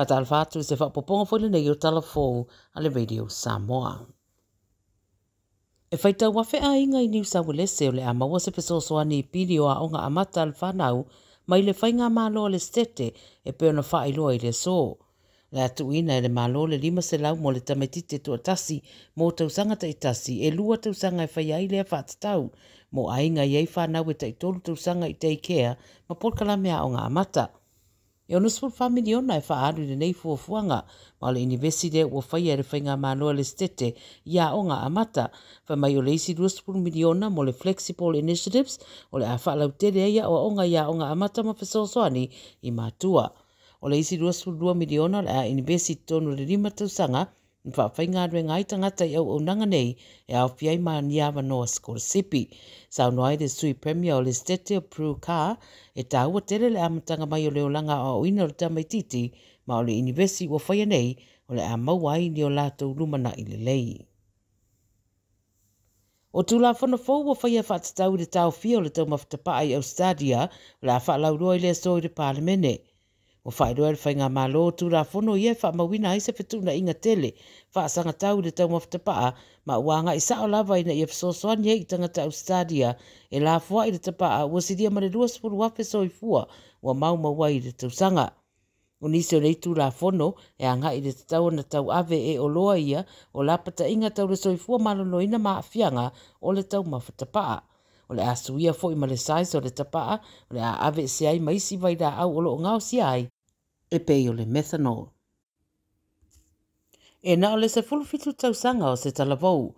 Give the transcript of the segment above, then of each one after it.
Faatalofa atu i se faaopoopoga foi lenei o Tala Fou a le Radio Samoa. E faitau afe aiga i Niu Sauelese o le a maua se fesoasoani i pili o aoga amata a le fanau mai le faigamalo a le Setete e pei ona faailoa i le aso. O le a tuuina e le Malo le 500 mo le tamaitiiti e toatasi mo tausaga taitasi, e 2 tausaga e faia ai lea faatatau mo aiga e i ai fanau e tai-3 tausaga i daycare ma polokalame aoga amata. E 64 miliona e faaalu i lenei fuafuaga, ma o le inivesi lea ua faia e le faigamalo a le Setete i aoga amata. Fai mai o le isi 20 miliona mo le Flexible Initiatives o le a faalautele ai aoaoga i aoga amata ma fesoasoani i matua. O le isi 22 miliona o le a inivesi i totonu o le 5 tausaga ma faafaigaluega ai tagata i auaunaga nei e aofia ai ma ni avanoa sikolasipi. Saunoa ai le Sui Premier o le Setete o Prue Car, e taua tele le amataga mai o le olaga aoaoina o le tamaitiiti, ma o le inivesi ua faia nei o le a maua ai ni o latou lumanai lelei. O Tulafono fou ua faia faatatau i le taofia o le taumafa tapaa i Ausetalia o le a faalauiloa i le aso i le Palemene. Ua faailoa e le faigamalo Tulafono ia e faamauina ai se fetuunaiga tele faasagatau i le taumafa tapaa, ma ua agai sao lava ina ia fesoasoani ai i tagata Ausetalia e lafoai i le tapaa ua silia ma le 20,000 soifua ua maumau ai i le tausaga. O nisi o nei Tulafono e agai i le tatau ona tauave e oloa ia o lapataiga tau le soifua maloloina ma aafiaga o le taumafa tapaa. O le a suia foi ma le size o le tapaa, o le a aveesea ai ma isi vailaau o lo o gaosia ai e pei o le methanol. E na o le 17 tausaga o se talavou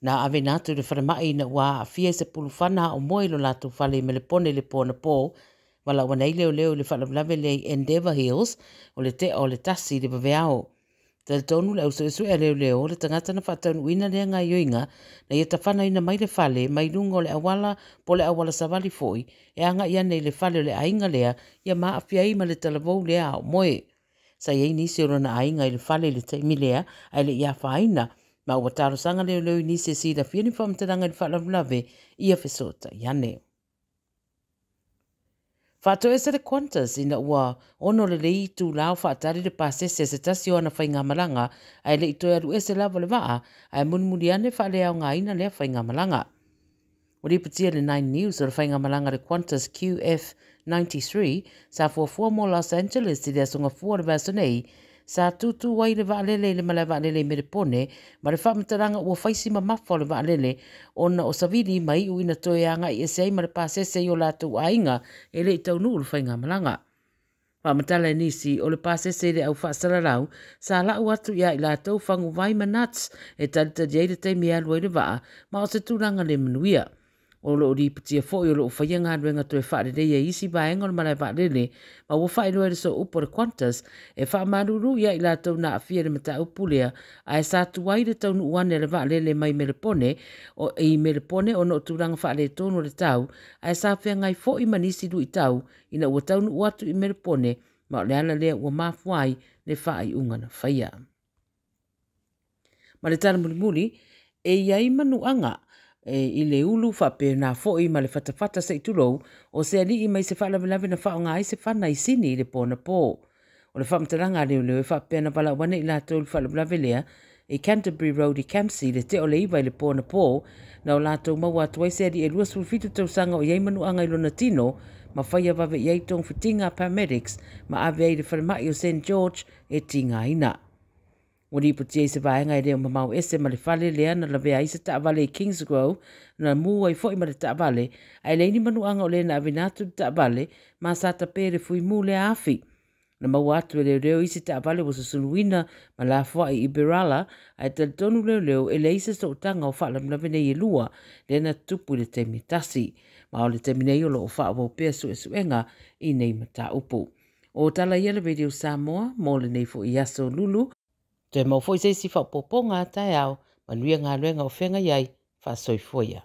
na aveina atu i le falemai ina ua aafia i se pulufana aumoe i lo latou fale i Melepone i le po anapo, valaau ane ai leoleo i le faalavelave lea i Endeavour Hills o le tea o le 1 i le vaveao. Talitonu le au suesue a leoleo le tagata na faataunuuina lea gaoioiga na ia tafanaina mai le fale mai luga o le auala po le auala savali foi e agai ane i le fale o le aiga lea ia maaafia ai ma le talavou lea aumoe. Sa i ai nisi o lona aiga i le fale i le taimi lea ae le i afaina, ma ua talosaga leoleo i nisi e silafia ni faamatalaga i le faalavelave ia fesootai ane. Faatoese le Qantas ina ua ono lelei itula o faatali le pasese a se tasi o ana faigamalaga ae le i toe alu ese lava le vaa ae mulimuli ane faaleaogaina lea faigamalaga. Ua lipotia le Nine News o le faigamalaga le Qantas QF93 sa fuafua mo Los Angeles i le aso Gafua o le vaiaso nei, sa tūtū ai le vaalele i le malae vaalele i Melepone ma le faamatalaga ua faisi mamafa o le vaalele ona o savili ma iu ina toe agai ese ai ma le pasese i o latou aiga e le i taunuu le faigamalaga. Faamatala e nisi o le pasese i le au faasalalau sa lau atu ia i latou faguvai ma nuts e talitali ai le taimi e alu ai le vaa, ma o se tulaga le manuia. O lo o lipotia foi o lo o faia galuega toe faaleleia i isi vaega o le malae vaalele, ma ua faailoa e le sooupu o le Qantas e faamalulu ia i latou na aafia i le mataupu lea, ae sa tuai le taunuu ane a le vaalele mai Melepone i Melepone ona o tulaga faaletonu o le tau, ae sa feagai foi ma nisi luitau ina ua taunuu atu i Melepone, ma o le ala lea ua mafua ai le faaiuga na faia. Ma le tala mulimuli, e i ai manuaga i le ulu faapena foi ma le fatafata se i tulou o se alii mai se faalavelave na faaaoga ai se fana i Sini i le po anapo. O le faamatalaga a leoleo e faapea na valaau ane i latou i le faalavelave lea i Canterbury Road i Campsie i le tea o le 9 i le po anapo, na o latou maua atu ai se alii e 27 tausaga o i ai manuaga i lona tino ma faia vave i ai togafitiga a paramedics ma ave ai i le falemai o St George e tigaina. Ua lipotia i se vaega e le o mamao ese ma le fale lea na lavea ai se taavale i Kingsgrove, na mu ai foi ma le taavale, ae leai ni manuaga o le na aveina atu le taavale, ma sa tape le fuimu lea afi. Na maua atu e leoleo isi taavale ua susuluina ma lafoai i Berala, ae talitonu leoleo e leai se sootaga o faalavelave nei e lua, lea na tutupu i le taimi e tasi. Ma o le taimi nei o lo o faaauau pea suesuega i nei mataupu. O tala ia le Radio Samoa mo lenei foi aso Lulu. Toe maua foi se isi faaopoopoga a taeao, manuia galuega o feagai ai, faasoifua ia.